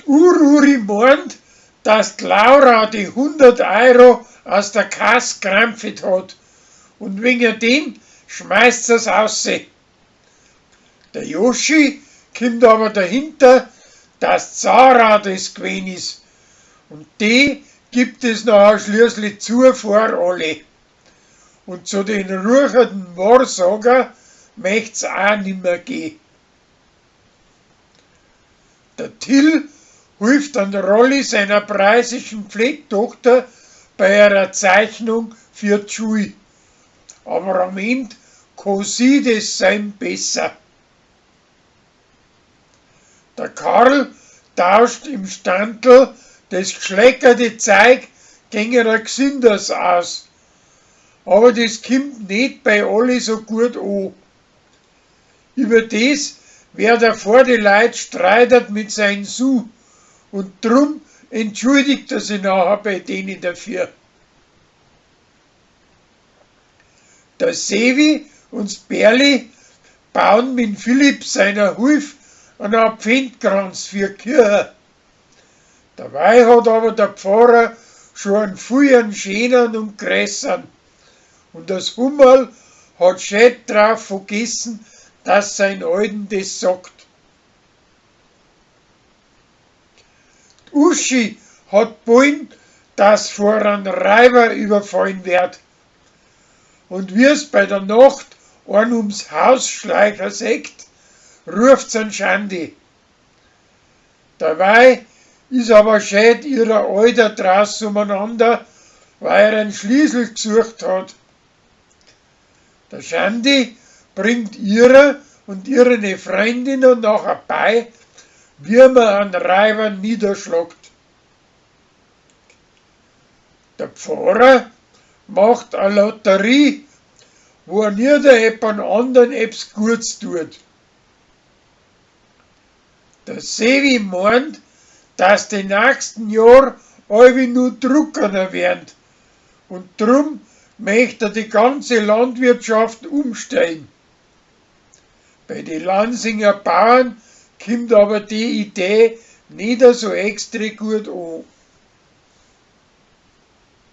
D'Ururi moant, dass d'Laura die 100 Euro aus der Kass krampft hat und wegen dem schmeißt sie's ausse. Der Joschi kimmt aber dahinter, dass d'Sarah des gewesen is und die gibt es nachher schließlich zu vor alle. Und zu den ruchenden Wahrsager möcht's auch nimmer geh. Der Till hilft an Rolli seiner preußischen Pflegtochter bei ihrer Zeichnung für d'Schul. Aber am End kann sie das sein besser. Der Karl tauscht im Standl das gschleckerte Zeug gegen ein gesünderes aus. Aber das kimmt net bei alle so gut o. Über des werd er vor die Leut streitert mit sein Su und drum entschuldigt er sich nachher bei denen dafür. Der Sevi und Berli bauen mit Philipp seiner Hilf einen Adventkranz für Kirche. Dabei hat aber der Pfarrer schon einen vielen schönen und größeren. Und das Hummerl hat schön drauf vergessen, dass sein Alten das sagt. Uschi hat wollen, dass vor einem Räuber überfallen wird. Und wie's bei der Nacht einen ums Haus schleicher sieht, ruft's an Schandi. Dabei is aber schön ihrer Alter draus umeinander, weil er einen Schlüssel gesucht hat. Der Schandi bringt ihrer und ihren Freundinnen nachher bei, wie man einen Räuber niederschlagt. Der Pfarrer macht a Lotterie, wo er nieder jemand anderen etwas Gutes tut. Der Sevi meint, dass die nächsten Jahr alle nur trockener werden und drum möchte er die ganze Landwirtschaft umstellen. Bei den Lansinger Bauern kommt aber die Idee nicht so extra gut an.